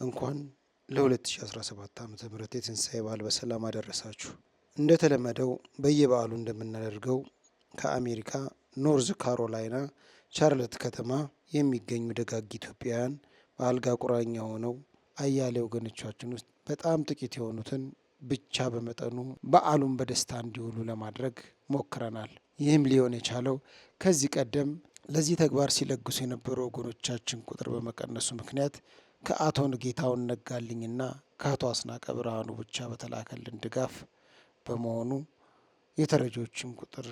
እንኳን ለ2017 ዓ.ም የትንሣኤ በዓል በሰላም አደረሳችሁ። እንደተለመደው በየበዓሉ እንደምናደርገው ከአሜሪካ ኖርዝ ካሮላይና ቻርለት ከተማ የሚገኙ ደጋግ ኢትዮጵያውያን በአልጋ ቁራኛ ሆነው አያሌ ወገኖቻችን ውስጥ በጣም ጥቂት የሆኑትን ብቻ በመጠኑ በዓሉን በደስታ እንዲውሉ ለማድረግ ሞክረናል። ይህም ሊሆን የቻለው ከዚህ ቀደም ለዚህ ተግባር ሲለግሱ የነበሩ ወገኖቻችን ቁጥር በመቀነሱ ምክንያት ከአቶ ጌታሁን ነጋልኝና ከአቶ አስናቀ ብርሃኑ ብቻ በተላከልን ድጋፍ በመሆኑ የተረጂዎችን ቁጥር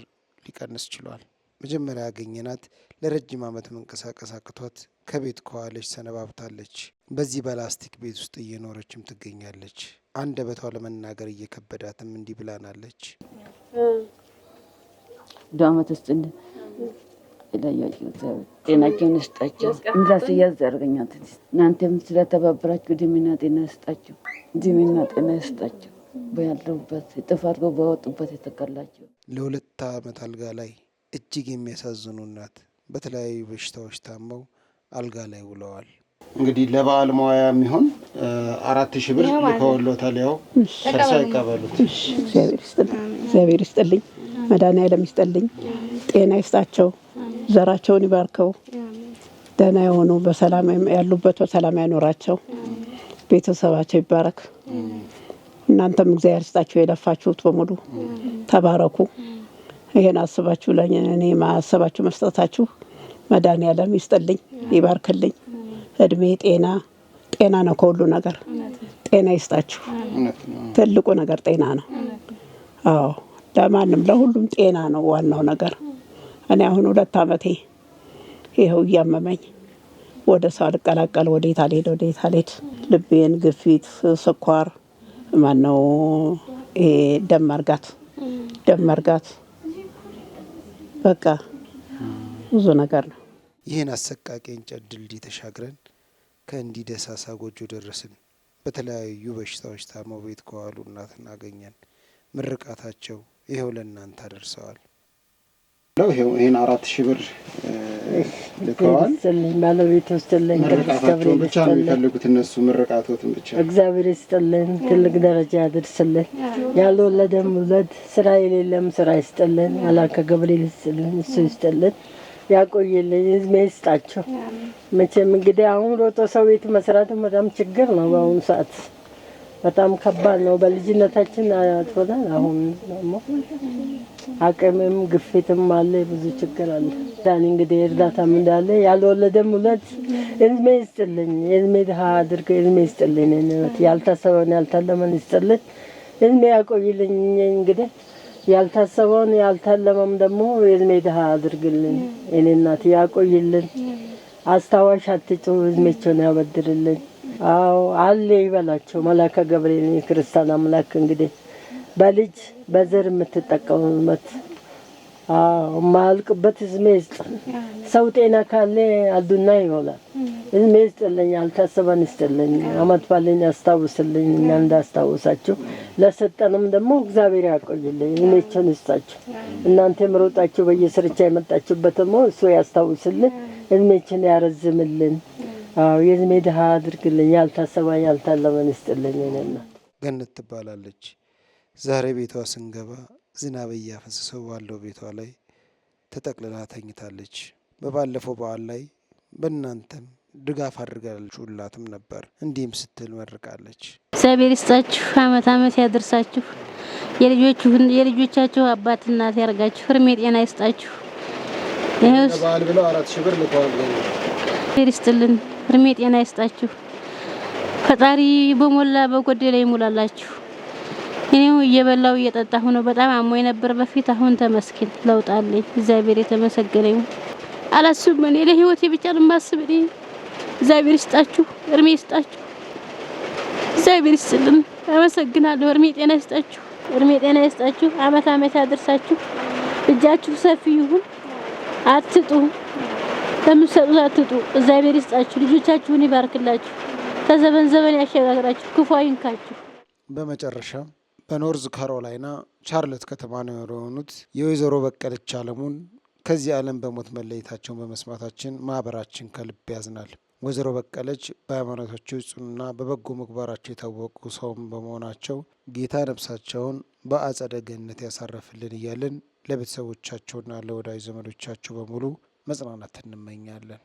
ሊቀንስ ችሏል። መጀመሪያ ያገኘናት ለረጅም ዓመት መንቀሳቀስ አቅቷት ከቤት ከዋለች ሰነባብታለች። በዚህ በላስቲክ ቤት ውስጥ እየኖረችም ትገኛለች። አንደበቷ ለመናገር እየከበዳትም እንዲህ ብላናለች። አመት ውስጥ ይለያቸው፣ ጤናቸውን ይስጣቸው። ምላስ እያዝ ያደርገኛል። እናንተም ስለተባበራችሁ እድሜና ጤና ይስጣቸው። እድሜና ጤና ይስጣቸው። ያለሁበት እጥፍ አድርገው ባወጡበት የተቀላቸው። ለ2 ዓመት አልጋ ላይ፣ እጅግ የሚያሳዝኑ እናት በተለያዩ በሽታዎች ታመው አልጋ ላይ ውለዋል። እንግዲህ ለበዓል መዋያ የሚሆን 4000 ብር ልከውሎታል። ያው ከእርሷ ይቀበሉት። እግዚአብሔር ይስጥልኝ፣ እግዚአብሔር ይስጥልኝ፣ መድኃኒዓለም ይስጥልኝ፣ ጤና ይስጣቸው፣ ዘራቸውን ይባርከው፣ ደህና የሆኑ በሰላም ያሉበት በሰላም ያኖራቸው፣ ቤተሰባቸው ይባረክ። እናንተም እግዚአብሔር ይስጣችሁ፣ የለፋችሁት በሙሉ ተባረኩ። ይሄን አስባችሁ ለእኔ ማሰባችሁ መስጠታችሁ መድኃኒዓለም ይስጥልኝ፣ ይባርክልኝ። እድሜ ጤና፣ ጤና ነው ከሁሉ ነገር። ጤና ይስጣችሁ። ትልቁ ነገር ጤና ነው። አዎ፣ ለማንም ለሁሉም ጤና ነው ዋናው ነገር። እኔ አሁን 2 ዓመቴ ይኸው እያመመኝ ወደ ሰው አልቀላቀል፣ ወዴት አልሄድ፣ ወዴት አልሄድ። ልቤን፣ ግፊት፣ ስኳር፣ ማነው ይሄ ደም መርጋት፣ ደም መርጋት፣ በቃ ብዙ ነገር ነው። ይህን አሰቃቂ እንጨት ድልድይ ተሻግረን ከእንዲህ ደሳሳ ጎጆ ደረስን። በተለያዩ በሽታዎች ታመው ቤት ከዋሉ እናትን አገኘን። ምርቃታቸው ይኸው ለእናንተ አደርሰዋል። ይኸው ይህን 4000 ብር ልከዋል። ይስጥልኝ፣ ባለቤቱ ይስጥልኝ፣ ቅዱስ ምርቃታቸውን ገብርኤል ብቻ ነው ይስጥልኝ፣ የሚፈልጉት እነሱ ምርቃቶትን ብቻ። እግዚአብሔር ይስጥልን፣ ትልቅ ደረጃ ያድርስልን። ያልወለደም ውለድ፣ ስራ የሌለም ስራ ይስጥልን። አላከ ገብርኤል ይስጥልን፣ እሱ ይስጥልን፣ ያቆይልን፣ እድሜ ይስጣቸው። መቼም እንግዲህ አሁን ሮጦ ሰው ቤት መስራት በጣም ችግር ነው። በአሁኑ ሰዓት በጣም ከባድ ነው። በልጅነታችን አጥፎናል። አሁን ደግሞ አቅምም ግፊትም አለ፣ ብዙ ችግር አለ። ዳኒ እንግዲህ እርዳታም እንዳለ ያልወለደም ውለድ፣ እድሜ ይስጥልኝ፣ እድሜ ድሀ አድርገ እድሜ ይስጥልኝ። እኔ ያልታሰበውን ያልታለመን ይስጥልኝ፣ እድሜ ያቆይልኝ። እንግዲህ ያልታሰበውን ያልታለመም ደግሞ እድሜ ድሀ አድርግልኝ። እኔ እናት ያቆይልን፣ አስታዋሽ አትጩ፣ እድሜቸውን ያበድርልኝ። አዎ፣ አለ ይበላቸው። መላከ ገብርኤል የክርስቲያን አምላክ እንግዲህ በልጅ በዘር የምትጠቀሙበት፣ አዎ፣ የማያልቅበት እድሜ ይስጥ። ሰው ጤና ካለ አዱና ይሆናል። እድሜ ይስጥልኝ፣ ያልታሰበን ይስጥልኝ፣ አመት ባለኝ ያስታውስልኝ፣ እኛ እንዳስታውሳችሁ ለሰጠንም ደግሞ እግዚአብሔር ያቆይልኝ፣ እድሜቸውን ይስጣችሁ። እናንተም ሮጣችሁ በየስርቻ የመጣችሁበት ደግሞ እሱ ያስታውስልን፣ እድሜችን ያረዝምልን። አዎ፣ የእድሜ ድሀ አድርግልኝ፣ ያልታሰበ ያልታለመን ይስጥልኝ። እኔ እናት ገነት ትባላለች። ዛሬ ቤቷ ስንገባ ዝናብ እያፈሰሰው ባለው ቤቷ ላይ ተጠቅልላ ተኝታለች። በባለፈው በዓል ላይ በእናንተም ድጋፍ አድርጋችሁላትም ነበር። እንዲህም ስትል መርቃለች። እግዚአብሔር ይስጣችሁ፣ አመት አመት ያደርሳችሁ፣ የልጆቻችሁ አባት እናት ያርጋችሁ፣ እድሜ ጤና ይስጣችሁ። ይኸው ለበዓል ብለው 4000 ብር ልከዋል። እግዚአብሔር ይስጥልን፣ እድሜ ጤና ይስጣችሁ። ፈጣሪ በሞላ በጎደለ ይሙላላችሁ። እኔው እየበላው እየጠጣሁ ነው። በጣም አሞኝ ነበር በፊት፣ አሁን ተመስገን ለውጥ አለኝ። እግዚአብሔር የተመሰገነ ይሁን። አላስብም፣ እኔ ለህይወቴ ብቻ ነው የማስብ። እኔ እግዚአብሔር ይስጣችሁ፣ እድሜ ይስጣችሁ፣ እግዚአብሔር ይስጥልን። አመሰግናለሁ። እድሜ ጤና ይስጣችሁ፣ እድሜ ጤና ይስጣችሁ። አመት አመት ያደርሳችሁ። እጃችሁ ሰፊ ይሁን። አትጡ፣ ለምትሰጡት አትጡ። እግዚአብሔር ይስጣችሁ፣ ልጆቻችሁን ይባርክላችሁ፣ ከዘመን ዘመን ያሸጋግራችሁ፣ ክፉ አይንካችሁ። በመጨረሻም በኖርዝ ካሮላይና ቻርለት ከተማ ነው የሆኑት የወይዘሮ በቀለች አለሙን ከዚህ ዓለም በሞት መለየታቸውን በመስማታችን ማህበራችን ከልብ ያዝናል። ወይዘሮ በቀለች በሃይማኖታቸው ጽኑና በበጎ ምግባራቸው የታወቁ ሰውም በመሆናቸው ጌታ ነፍሳቸውን በአጸደ ገነት ያሳረፍልን እያልን ለቤተሰቦቻቸውና ለወዳጅ ዘመዶቻቸው በሙሉ መጽናናት እንመኛለን።